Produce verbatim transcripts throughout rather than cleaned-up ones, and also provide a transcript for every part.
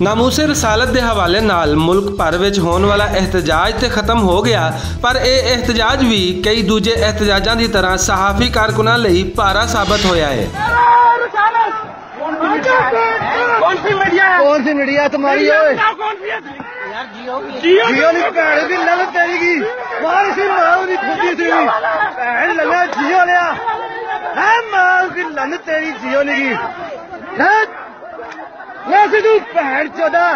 ناموس رسالت دے حوالے نال ملک بھر وچ ہون والا احتجاج تے ختم ہو گیا، پر ایہہ احتجاج وی کئی دوجے احتجاجاں دی طرح صحافی کارکناں لئی پارا ثابت ہویا ہے۔ کون سی میڈیا ہے؟ کون سی میڈیا ہے؟ تمہاری میڈیا ہے؟ بتاؤ کون سی ہے؟ جیو نہیں، بھیڑ بھی لن تیری کی۔ مار اسی ماں دی پھوٹی سی۔ بھیڑ لگا جیو لیا۔ ہے ماں کی لن تیری جیو نہیں کی۔ ہے۔ میں سی تو بھیڑ چودا۔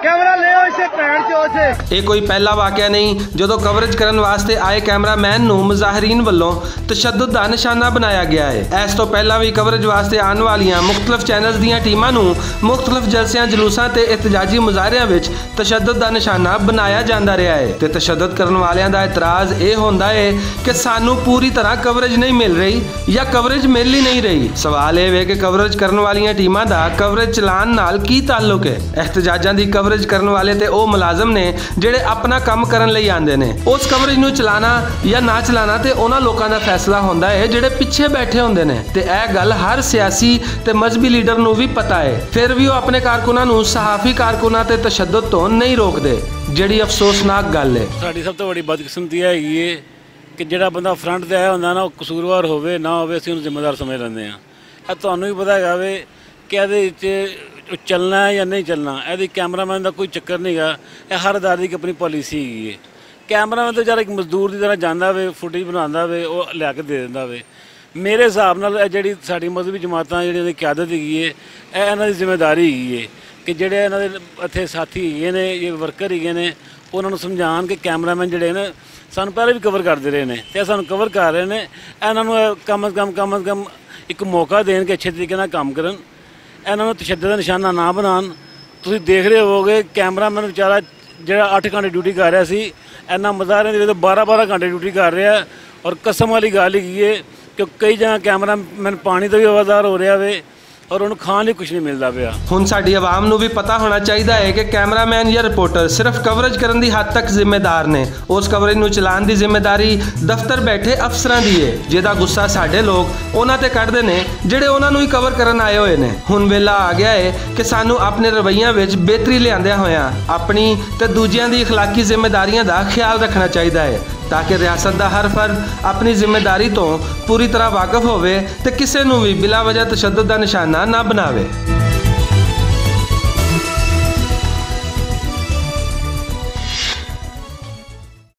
کیمرہ لے آؤ اسے بھیڑ چود سے۔ یہ کوئی پہلا واقعہ نہیں جدوں کوریج کرن واسطے آئے کیمرہ مین نوں مظاہرین ولوں تشدد دا نشانہ بنایا گیا ہے۔ اس توں پہلاں وی کوریج واسطے آن والیاں مختلف چینلز دیاں ٹیماں نوں مختلف جلسیاں، جلوساں تے احتجاجی مظاہریاں وچ تشدد دا نشانہ بنایا جاندا رہیا ہے تے تشدد کرن والیاں دا اعتراض اے ہوندا ہے کہ سانوں پوری طرح کوریج نہیں مل رہی یا کوریج مل ہی نہیں رہی۔ سوال اے وے کہ کوریج کرن والیاں ٹیماں دا کوریج چلان نال کی تعلق ہے؟ احتجاجاں دی کوریج کرن والے تے او ملازم نے جڑے اپنا کم کرن لئی آندے نے۔ اس کوریج نوں چلانا یا نہ چلانا تے انہاں لوکاں دا فیصلہ ہوندا ہے جڑے پچھے بیٹھے ہوندے نے۔ تے اے گل ہر سیاسی تے مذہبی لیڈر نوں وی پتہ ہے، پھر وی او اپنے کارکناں نوں صحافی کارکناں تے تشدد توں نہیں روکدے، جڑی افسوسناک گل ہے۔ ساڈی سب توں وڈی بدقسمتی اے ہیگی اے کہ جیہڑا بندہ فرنٹ تے آیا ہوندا نا، او قصوروار ہووے نہ ہووے، اسی اونوں ذمہ دار سمجھ لیندے آں۔ اے تہانوں وی پتہ ہیگا وے کہ ایہدے وچ چلنا ہے یا نہیں چلنا، ایہدے کیمرہ مین دا کوئی چکر نہیں گا۔ اے ہر ادارے دی اپنی پالیسی ہیگی اے۔ کیمرہ مین تے وچارا اک مزدور دی طرح جاندا وے، فوٹیج بناندا وے، او لے کے دے دیندا وے۔ میرے حساب نال اے جیہڑی ساڈی مذہبی جماعتاں جیہڑیاں دی قیادت ہیگی اے، اے انہاں دی ذمہ داری ہیگی اے کہ جیہڑے انہاں دے اتھے ساتھی ہیگے نے، اے ورکر ہیگے نے، انہاں نوں سمجھان کہ کیمرہ مین جیہڑے نے سانوں پہلے وی کور کردے رہے نے تے سانوں کور کر رہے نے۔ انہاں نوں کم از کم، کم از کم اک موقع دین کہ اچھے طریقے نال کم کرن۔ انہاں نوں تشدد دا نشانہ نہ بنان۔ تسی دیکھ رہے ہوگے کیمرہ مین وچارا جیہڑا اٹھ گھنٹے ڈیوٹی کر رہیا سی، انہاں مظاہرے دے وچ بارہ بارہ گھنٹے ڈیوٹی کر رہیا ہے۔ اور قسم والی گل ہیگی اے کہ کئی جگہ کیمرہ مین پانی تے وی آوازدار ہو رہیا وے اور انہوں کھان لئی کچھ نہیں ملدا پیا۔ ہن ساڈی عوام نوں وی پتہ ہونا چاہیدا ہے کہ کیمرہ مین یا رپورٹر صرف کوریج کرن دی حد تک ذمہ دار نے۔ اس کوریج نوں چلان دی ذمہ داری دفتر بیٹھے افسراں دی ہے، جیہدا غصہ ساڈے لوگ انہاں تے کڈدے نے جیہڑے انہاں نوں ہی کور کرن آئے ہوئے نے۔ ہن ویلا آ گیا ہے کہ سانوں اپنے رویاں وچ بہتری لیاندیاں ہویاں اپنی تے دوجیاں دی اخلاقی ذمہ داریاں دا خیال رکھنا چاہیدا ہے، تاکہ ریاست دا ہر فرد اپنی ذمہ داری توں پوری طرح واقف ہووے تے کسے نوں وی بلا وجہ تشدد دا نشانہ نہ بناوے۔